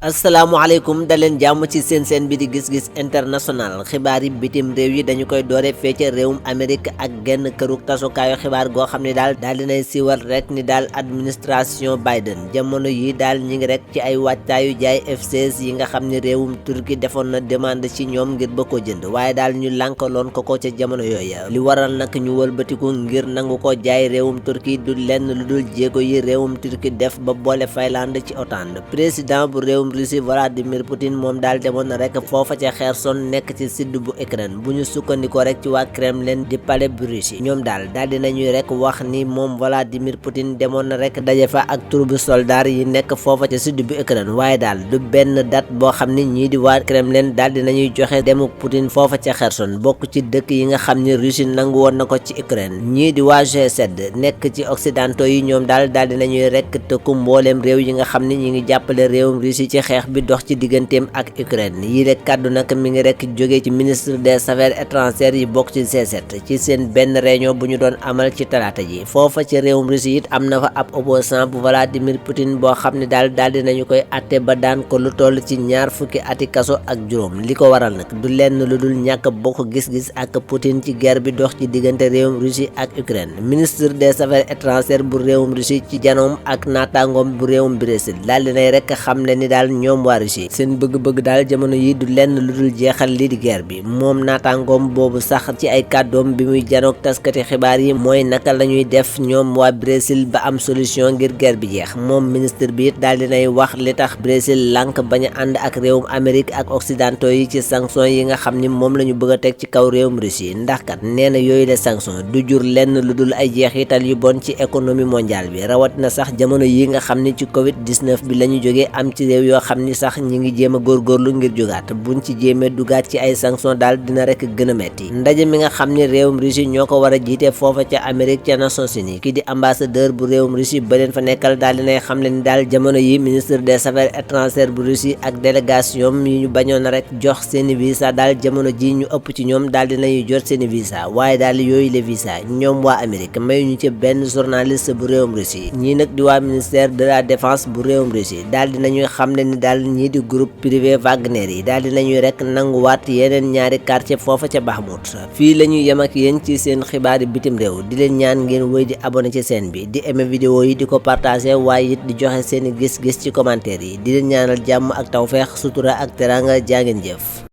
asalaamaaleykum daleen jàmm ci seen bi di gis-gis international xibaar yi bitim réew yi dañu koy doore fee ca réewum Amérique ak genn këruk tasukaayu xibaar goo xam ne daal dinay siiwal rek ni daal administration Biden jamono yi daal ñi ngi rek ci ay wàccaayu jaay F-16 yi nga xam ne réewum Turquie defoon na demande ci ñoom ngir ba ko jënd waaye daal ñu lànkaloon ko ca jamono yooya li waral nag ñu wëlbatiku ngir nangu ko jaay réewum Turquie du lenn lu dul jéego yi réewum Turquie def ba boole Finlande ci OTAN président bu réewum Russie Vladimir Poutine moom daal demoon na rek foofa ca Kherson nekk ci sud bu Ukraine bu ñu sukkandikoo rek ci waa Kremlin di palais bu Russie ñoom daal dinañuy rek wax ni moom Vladimir Poutine demoon na rek daje fa ak troupe soldat yi nekk foofa ca sud bu Ukraine waaye daal du benn date boo xam ni ñii di waa Kremlin daal dinañuy joxe demuk Poutine foofa ca Kherson bokk ci dëkk yi nga xam ni Russie nangu woon na ko ci Ukraine ñii di waa G7 nekk ci occidentaux yi ñoom daal dinañuy rek tëkku mbooleem réew yi nga xam ni ñi ngi jàppale réewum Russie ci xeex bi dox ci digganteem ak Ukraine yi rek kàddu nag mi ngi rek jógee ci ministre des affaires étrangères yi bokk ci G7 ci seen benn réunion bu ñu doon amal ci talaata ji foofa ci réewum Russie it am na fa ab opposant bu Vladimir Poutine boo xam ne daal dinañu koy atte ba daan ko lu toll ci 20 ati kaso ak juróom li ko waral nag du lenn lu dul ñàkk bokk gis-gis ak Poutine ci guerre bi dox ci diggante réewum Russie ak Ukraine ministre des affaires étrangères bu réewum Russie ci janoom ak naataangoom bu réewum Brésil daal dinay rek xamle ni daal ñoom waa Russie seen bëgg-bëgg daal jamono yi du lenn lu dul jeexal lii di guerre bi moom naataangoom boobu sax ci ay kàddoom bi muy janoog taskati xibaar yi mooy naka la ñuy def ñoom waa Brésil ba am solution ngir guerre bi jeex moom ministre bi it daal dinay wax li tax Brésil lànk bañ a ànd ak réewum Amérique ak occidentaux yi ci sanction yi nga xam ni moom la ñu bëgg a teg ci kaw réewum Russie ndax kat nee na yooyu les sanctions du jur lenn lu dul ay jeexital yu bon ci économie mondiale bi rawatina sax jamono yi nga xam ni ci Covid 19 bi la ñu jógee am ci réew yoo xam ni sax ñi ngi jéem a góorgóorlu ngir jógaat buñ ci jéemee dugaat ci ay sanction daal dina rek gën a metti ndaje mi nga xam ni réewum Russie ñoo ko war a jiite foofa ca Amérique ca Nations Unies ki di ambassadeur bu réewum Russie ba leen fa nekkal daal dinay xam le ni daal jamono yi ministre des affaires étrangères bu Russie ak délégation yi ñu bañoon rek jox seeni visa daal jamono ji ñu ëpp ci ñoom daal dinañuy jot seeni visa waaye daal yooyu les visa ñoom waa Amérique mayuñu ci benn journaliste bu réewum Russie ñii nag di waa ministère de la défense bu réewum Russie daal dinañuy xam le ni daal ñii di groupe privé Wagner yi daal dinañuy rek nanguwaat yeneen ñaari quartier foofa ca Bakhmout fii la ñuy yem ak yéen ci seen xibaari bitim réew di leen ñaan ngeen wéy di abonné ci chaîne bi di aimer vidéo yi di ko partager waaye it di joxe seeni gis-gis ci commentaire yi di leen ñaanal jàmm ak tawfeex sutura ak teranga jaa ngeen jëf